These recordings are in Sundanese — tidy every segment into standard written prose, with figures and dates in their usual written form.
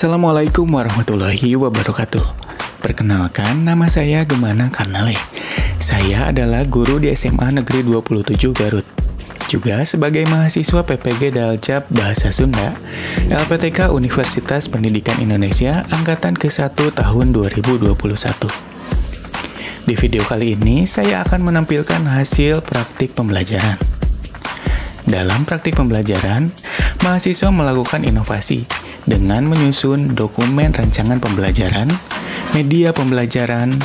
Assalamualaikum warahmatullahi wabarakatuh. Perkenalkan, nama saya Gemana Karnale. Saya adalah guru di SMA Negeri 27 Garut. Juga sebagai mahasiswa PPG Daljab Bahasa Sunda, LPTK Universitas Pendidikan Indonesia Angkatan ke-1 tahun 2021. Di video kali ini, saya akan menampilkan hasil praktik pembelajaran. Dalam praktik pembelajaran, mahasiswa melakukan inovasi dengan menyusun dokumen rancangan pembelajaran, media pembelajaran,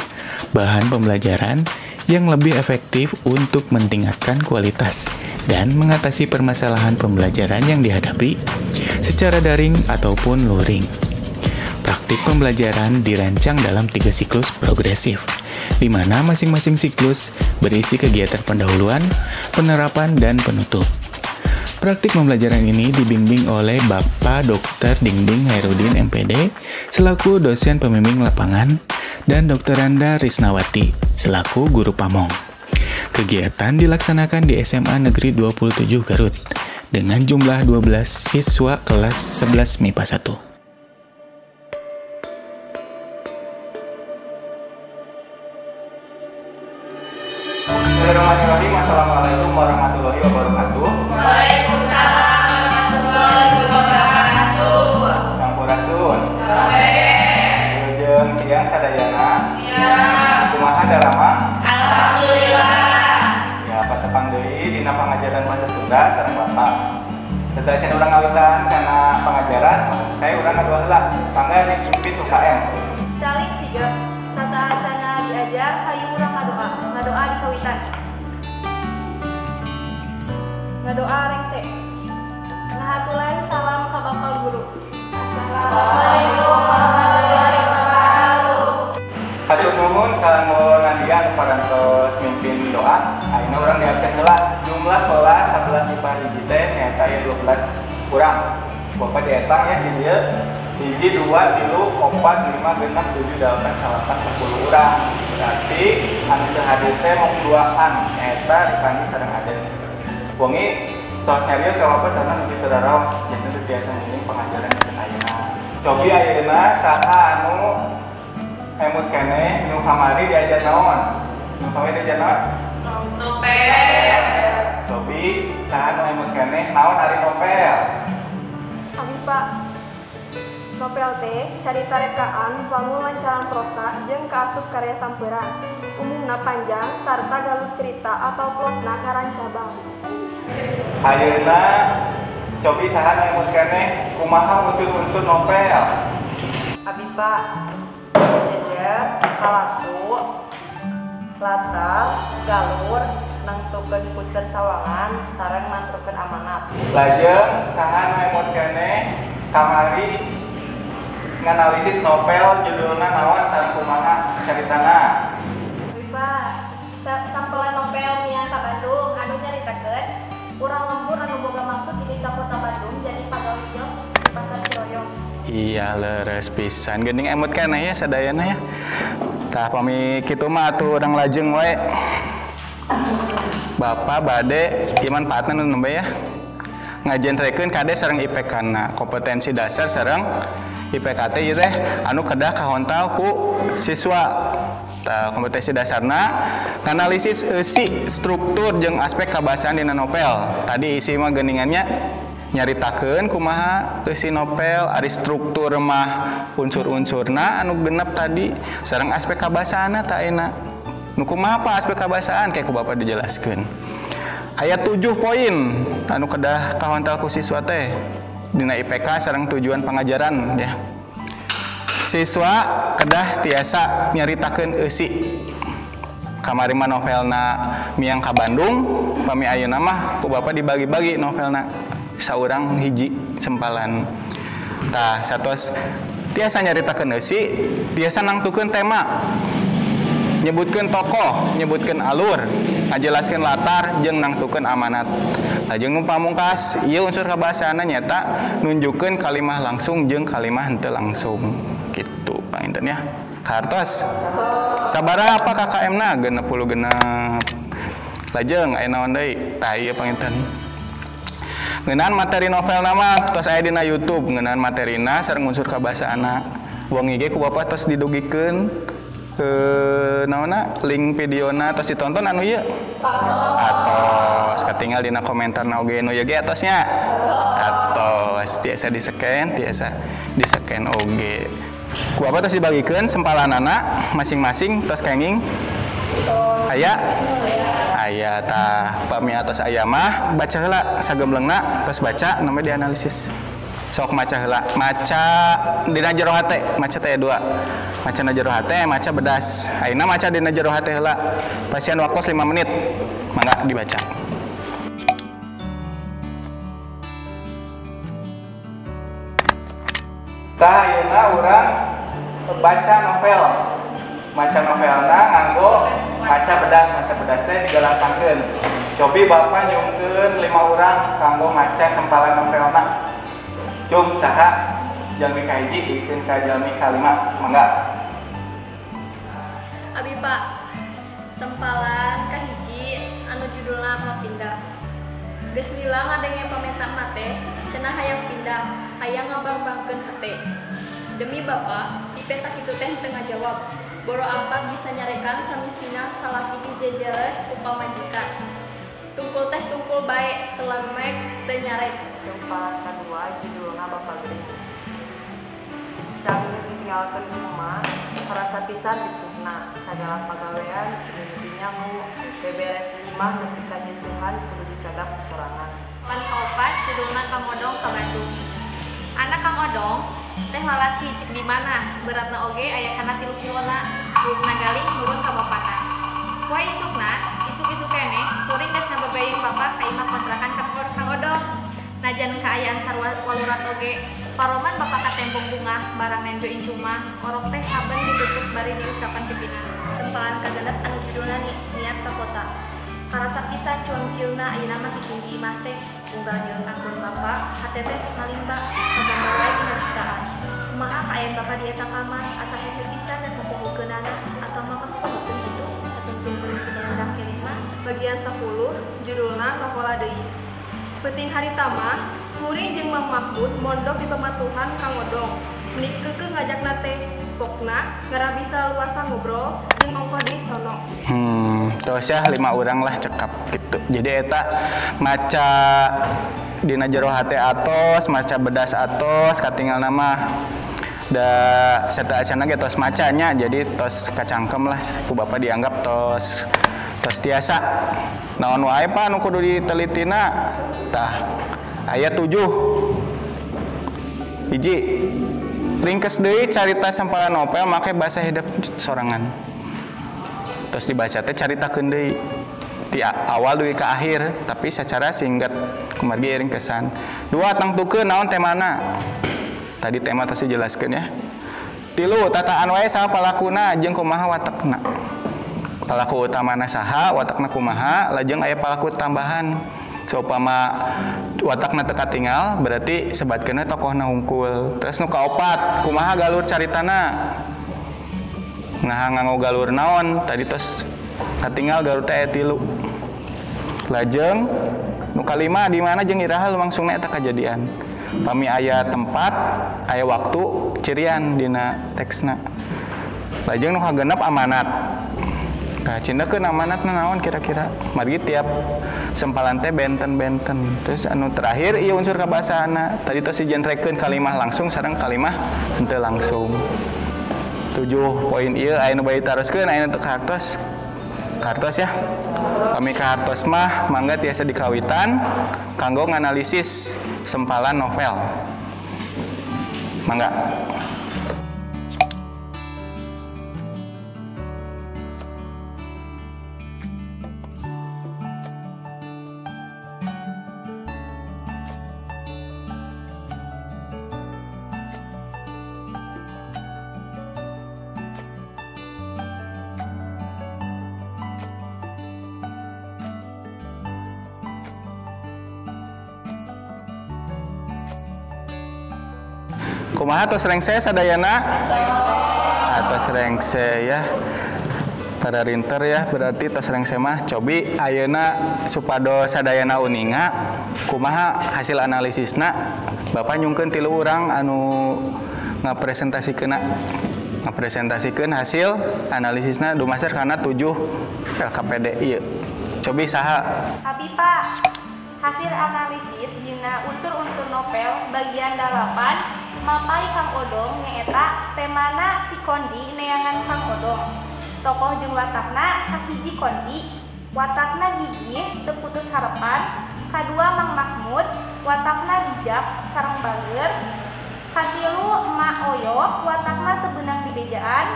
bahan pembelajaran yang lebih efektif untuk meningkatkan kualitas dan mengatasi permasalahan pembelajaran yang dihadapi secara daring ataupun luring. Praktik pembelajaran dirancang dalam 3 siklus progresif, di mana masing-masing siklus berisi kegiatan pendahuluan, penerapan, dan penutup. Praktik pembelajaran ini dibimbing oleh Bapak Dr. Dingding Hairudin MPD selaku dosen pembimbing lapangan dan Dr. Randa Risnawati selaku guru pamong. Kegiatan dilaksanakan di SMA Negeri 27 Garut dengan jumlah 12 siswa kelas 11 MIPA 1. Bismillahirrahmanirrahim. Assalamualaikum warahmatullahi wabarakatuh. Waalaikumsalam warahmatullahi wabarakatuh. Sampurasun. Wilujeng siang sadayana. Siang. Kumaha darama? Alhamdulillah. Ya, patepang deui dina pangajaran bahasa Sunda sareng Bapak. Setelah can urang ngawitan kana pangajaran, saya urang ngadua heula. Mangga dipimpin UKM. Calik sigap sateuacanna diajar hayu urang ngadoa. Ngadoa di kawitan. Ngadoa rengse. Ngahaturan salam ka Bapak Guru. Assalamualaikum warahmatullahi wabarakatuh. Hatur nuhun kanggo Nadia anu parantos mimpin doa. Ayeuna urang di absen heula. Jumlah kelas 11 MIPA hiji teh nyaeta aya 12 urang. Bapak dietang ya di dieu. 1 2 3 4 5 6 7 8 9 10 urang. Berarti anu teu hadir teh mung duaan nyaeta Rifani sareng Aden. Wengi tos nyarios ka Bapak sana nu teu raraos janten teu tiasa ngiring pangajaran dinten ayeuna. Cobi ayeuna saha anu emut keneh nu kamari diajar naon? Nu kamari diajar naon? Novel. Cobi saha nu emut keneh naon ari novel? Abi Pak. Novel teh carita rekaan wangun lancaran prosa jeung kaasup karya samperan. Umumna panjang sarta galur cerita atau plotna ngarancabang. Ayeuna cobi saha nu emut keneh kumaha unsur-unsur novel? Abi Pak. Jejer, kalaku, latar, galur, nangtukeun puseur sawangan, sareng nangtukeun amanat. Lajeng saha nu emut keneh kamari nganalisis novel judulna naon sareng kumaha caritana? Abi Pak, sampelan novel Miang ka Bandung anu nyaritakeun urang lembur anu boga maksud di ka kota Bandung jadi pagawe kios di pasar Ciroyom. Iya leres pisan geuning emut keneh ya sadayana ya. Tah pami kitu mah atuh urang lajeng wae. Bapak bade ieu manfaatna nu nembe ya. Ngajentrekeun KD sareng IPK-na, kompetensi dasar sareng IPK teh ieu teh anu kedah kahontal ku siswa. Tah kompetensi dasarna nganalisis eusi struktur jeung aspek kabasaan dina novel. Tadi isi mah geuningannya nyaritakeun kumaha eusi novel, ari struktur mah unsur-unsurna anu genep tadi sareng aspek kabasaanna tah ayeuna. Nu kumaha apa aspek kabasaan kayak ku Bapak dijelaskeun. Aya 7 poin anu kedah kahontal ku siswa teh dina IPK sareng tujuan pangajaran ya. Siswa kedah tiasa nyaritakeun eusi. Kamari mah novelna Miang ka Bandung, pami ayeuna mah ku Bapak dibagi-bagi novelna saurang hiji sempalan. Tah satos tiasa nyaritakeun eusi, tiasa nangtukeun tema. Nyebutkeun tokoh, nyebutkeun alur, ngajelaskeun latar jeung nangtukeun amanat. Lajeng nu pamungkas ieu unsur kabahasaanna nyaeta nunjukkeun kalimah langsung jeung kalimah henteu langsung. Gitu panginten ya. Kartos. Sabaraha apa KKM-na? 66. Lajeng aya naon deui? Tah ieu panginten. Ngeunaan materi novel nama tos aya dina YouTube, ngeunaan materina sareng unsur kabasaana. Wengi ge ku bapak tos didugikeun naonna link videona tos ditonton anu ieu. Atos katinggal dina komentarna oge nu ieu ge atosnya. Atos tiasa di-scan, tiasa di-scan oge. Ku bapak tos dibagikeun sempalanana masing-masing tos kenging. Aya? Aya tah pami atos aya mah baca heula sagemblengna tos baca namanya dianalisis. Sok maca heula, maca dina jero hate, maca teh dua. Maca na jero hate, maca bedas. Ayeuna maca dina jero hate heula. Pasian waktu 5 menit. Mangga dibaca. Tah ayeuna urang baca novel. Maca novelna nganggo maca bedas teh digalantangkeun. Cobi bapak nyungkeun 5 urang kanggo maca sempalan novelna. Cung saha jalmi kahiji dikeun ka jalmi kalima, mangga. Abi Pak, sempalan kahiji anu judulna Apa Pindah. Geus lila ngadenge pamenta mate, cenah hayang pindah, hayang ngabangbangkeun hate. Demi bapak, dipetak itu teh teu ngajawab. Boro ampak bisa nyarekan samistina salaki dijejeleh ku pamajikan. Tungkul teh tungkul bae, telemek teu nyarek. Sempalan kadua judulna Bapak Gering. Sageus ditinggalkeun rumah, karasa pisan dipupna sagala pagawean kudu nyamu, beberes di imah nepi ka nyeusuhan kudu dicagak ku sorangan. Lan kaopat judulna Kang Odong ka Bandung. Anak Kang Odong teh lalaki cek di mana, beratna oge aya kana 3 kilona, buukna galing nurun ka bapana. Wah isukna, isuk-isuk keneh, kuring geus ngabebeing bapak ka imah kontrakan Kang Odong. Najan kaayaan sarua walurat oge, paroman bapak ka tembok bunga, barang nenjo incuma, orok teh haben ditutup bari diusapan pipina. Sempalan kagenep anu judulna Niat ka Kota. Karasa pisan cuangcilna ayeuna mah cicing di imah teh, unggal nyeun angkon bapak, hate teh sok ngalimba, kagambar wae dina ciptaan. Kumaha kaayaan bapak di eta kamar, asa hese pisan dan popohokeunana atau mah popohokeun kitu, satungtungkeun kumaha keneh mah. Bagian 10 judulna Sakola Deui. Peuting harita mah, kuring jeung Mang Mahmud mondok di pamatuhan Kang Odong. Meuni keukeuh ngajakna teh, pokna ngarah bisa luasa ngobrol jeung ongkoh deui sono. Terus ya 5 urang lah cekap gitu. Jadi eta maca dina jero hate atos, maca bedas atos, katinggal nama da serta acana ge tos macanya, jadi tos kacangkem lah ku bapak dianggap tos tos tiasa. Naon wae Pak nu kudu ditelitina? Tah, aya 7. Hiji, ringkes deui carita sampalan novel make bahasa hidup sorangan. Terus dibaca teh caritakeun deui ti awal dugi ka akhir, tapi secara singkat kumargi ringkesan. 2, tangtukeun naon temana. Tadi tema tos dijelaskeun ya. 3, tataan wae saha palakuna jeung kumaha watekna. Palaku utamana saha, watakna kumaha, lajeng aya palaku tambahan. Saupama watakna teu katingal, berarti sebatkeun we tokohna hungkul. Terus nu kaopat, kumaha galur caritana? Nah, nganggo galur naon? Tadi tos katingal galur teh aya 3. Lajeng nu kalima di mana jeung iraha lumangsungna eta kajadian. Pami aya tempat, aya waktu, cirian dina teksna. Lajeng nu kagenep amanat. Nah, cindakeun amanatna naon kira-kira? Margi tiap sempalan teh benten-benten. Terus anu terakhir ieu unsur kabahasaana. Tadi tos dijenrekeun kalimah langsung sareng kalimah henteu langsung. 7 poin ieu aya nu bade ditaroskeun, aya nu teu kahartos. Kahartos ya. Kami kahartos mah mangga tiasa dikawitan kanggo nganalisis sempalan novel. Mangga. Kumaha tos rengse sadayana? Atos rengse ya. Para rinter ya, berarti tos rengse mah cobi ayeuna supados sadayana uninga. Kumaha hasil analisisna? Bapak nyungkeun 3 urang anu ngapresentasikan hasil analisisna dumasar kana 7 LKPD ieu. Cobi saha? Abi Pak, hasil analisis dina unsur-unsur novel bagian 8 Mapai Kang Odong nyaeta temana si Kondi neangan Kang Odong. Tokoh jeung watakna kahiji Kondi, watakna gigih teu putus harapan, kadua Mang Mahmud, watakna bijak sareng bager, katilu Emak Oyo, watakna teu beunang dibejaan,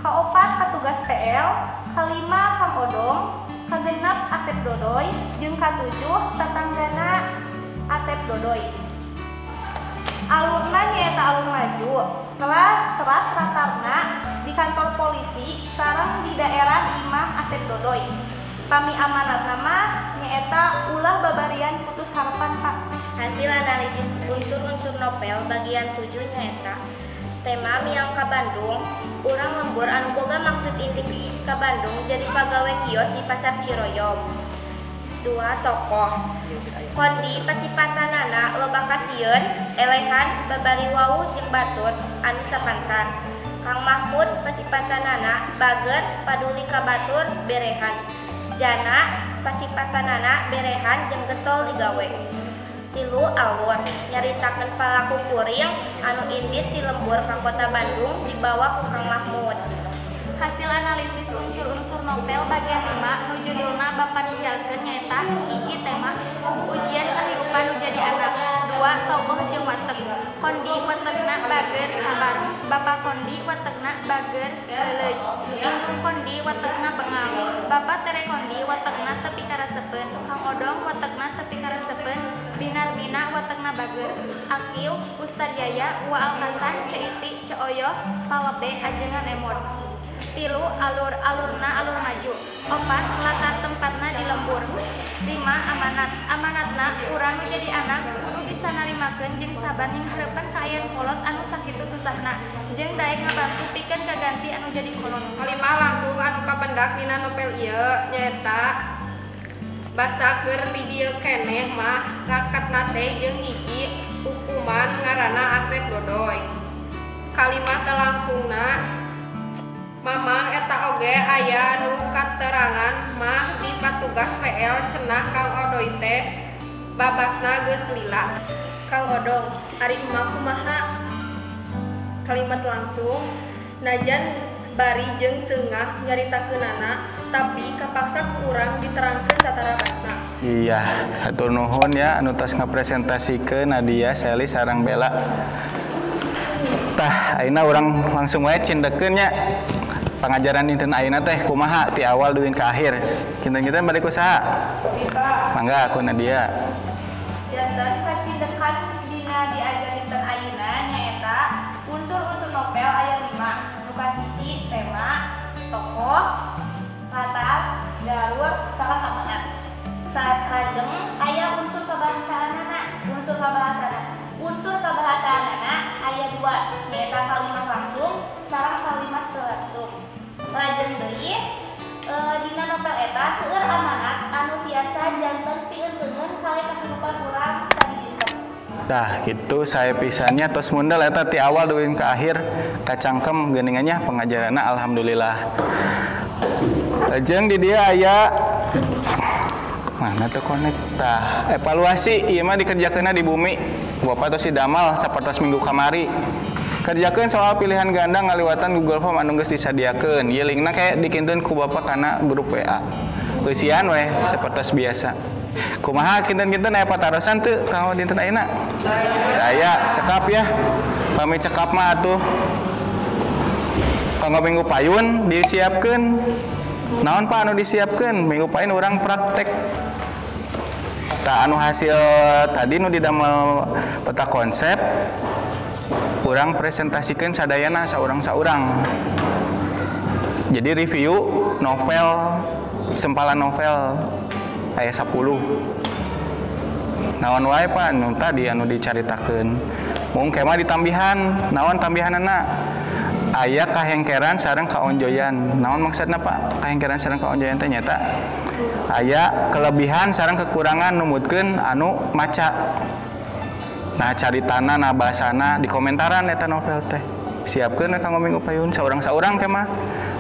kaopat katugas PL, kalima Kang Odong, kagenep Asep Dodoy, jeung katujuh tatanggana Asep Dodoy. Alurna nyaeta alur maju, teras ratarna di kantor polisi sareng di daerah imah Asep Dodoy. Pami amanatna mah nyaeta ulah babarian putus harapan Pak. Hasil analisis unsur-unsur novel bagian 7 nyaeta tema miang ka Bandung, urang lembur anu boga maksud inti ka Bandung jadi pagawe kios di pasar Ciroyom. 2 tokoh Kondi pasipatanana loba kasieun, elehan, babari wau jeung batur anu sapantar. Kang Mahmud pasipatanana bager, paduli ka batur, berehan. Jana pasipatanana berehan jeung getol digawe. 3 alur nyaritakeun palaku kuring anu indit di lembur ka kota Bandung dibawa ku Kang Mahmud. Hasil analisis unsur-unsur novel bagian 5 nu judulna Bapa Ninggalkeun nyaeta 1 tema ujian kahirupan nu jadi anak, 2 tokoh jeung watek. Kondi watekna bager sabar, Bapa Kondi watekna bager heuleuy, Indung Kondi watekna bengang, Bapa Tere Kondi watekna tepi karasepeun, Kang Odong watekna tepi karasepeun, Binar-bina watekna bager, Akiu, Ustad Yaya, Wa Alkasan, Ceiti, Ceoyoh, Palebe, ajengan emot. 3 alur alurna alur maju, 4 latar tempatna di lembur, 5 amanat amanatna urang nu jadi anak kudu bisa narimakeun jeung sabar nyinghareupan kaayaan kolot anu sakitu susahna jeung daek ngabantu pikeun kaganti anu jadi kolot. Kalima langsung anu kapendak dina novel ieu nyaeta basa keur di dieu keneh mah raketna teh jeung hiji hukuman ngaranna Asep Dodoy. Kalimat teu langsungna Mamang eta oge aya anu katerangan mah di patugas PL cenah Kang Odoy teh babasna geus lila. Kang Odong, ari emak kumaha? Kalimat langsung najan bari jeung seungah nyaritakeunana tapi kapaksa ku urang diterangkeun satara basna. Iya, hatur nuhun ya anu tos ngapresentasikeun Nadia, Seli sareng Bella. Tah, ayeuna urang langsung wae cindekeun nya. Pangajaran dinten ayeuna teh kumaha ti awal duin ka akhir. Kinten-kinten bade ku saha? Mangga ku Nadia. Janten kacindekan dina diajar dinten ayeuna nyaeta unsur-unsur novel aya 5. Nu kahiji tema, tokoh, latar, galur, sareng amanat. Satrajeng aya unsur kebahasaanana, unsur kebahasaanana. Unsur kebahasaanana aya 2, nyaeta kalimat langsung sareng kalimat teu langsung. Lajeng deui dina novel eta seueur amanat anu tiasa janten pieukeungeun kali kahirupan urang sadidinten. Tah kitu sae pisannya tos mundel eta ti awal duin ka akhir kacangkem geuningannya pengajaranna alhamdulillah. Lajeng di dieu aya mana teu connect tah evaluasi ieu mah dikerjakeunna di bumi. Bapak tos didamal sapertos minggu kamari. Kerjakeun soal pilihan ganda ngaliwatan Google Form anu geus disadiakeun. Ieu linkna kayak dikintun ku Bapak kana grup WA. Eusian weh sapertos biasa. Kumaha kinten-kinten aya patarosan teu kanggo dinten ayeuna? Daya cekap ya. Pami cekap mah atuh. Kanggo minggu payun disiapkeun. Naon Pak anu disiapkeun? Minggu payun urang praktek. Tah anu hasil tadi nu didamel peta konsep urang presentasikan sadayana saurang-saurang. Jadi review novel, sempalan novel aya 10. Naon wae Pak nu tadi anu dicaritakeun. Mung kema ditambihan, naon tambihanana? Aya kahengkeran sareng kaonjoyan. Naon maksudna Pak? Kahengkeran sareng kaonjoyan teh nyaeta Aya kelebihan sareng kekurangan numutkeun anu maca. Nah caritana, nah bahasana di komentaran eta novel teh. Siapkeun kanggo minggu payun saurang-saurang teh mah.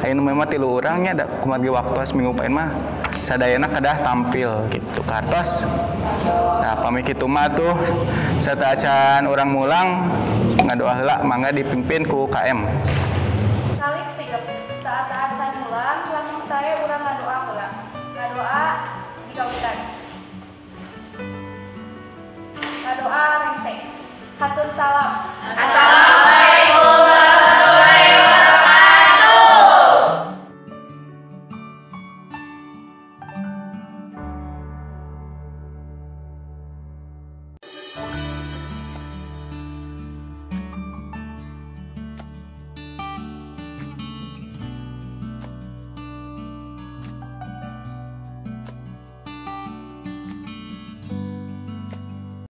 Aya nu mah 3 urang nya da kumargi waktu minggu payun mah sadayana kedah tampil gitu kartos. Nah pami kitu mah tuh sateuacan urang mulang ngadoa heula mangga dipimpin ku KM.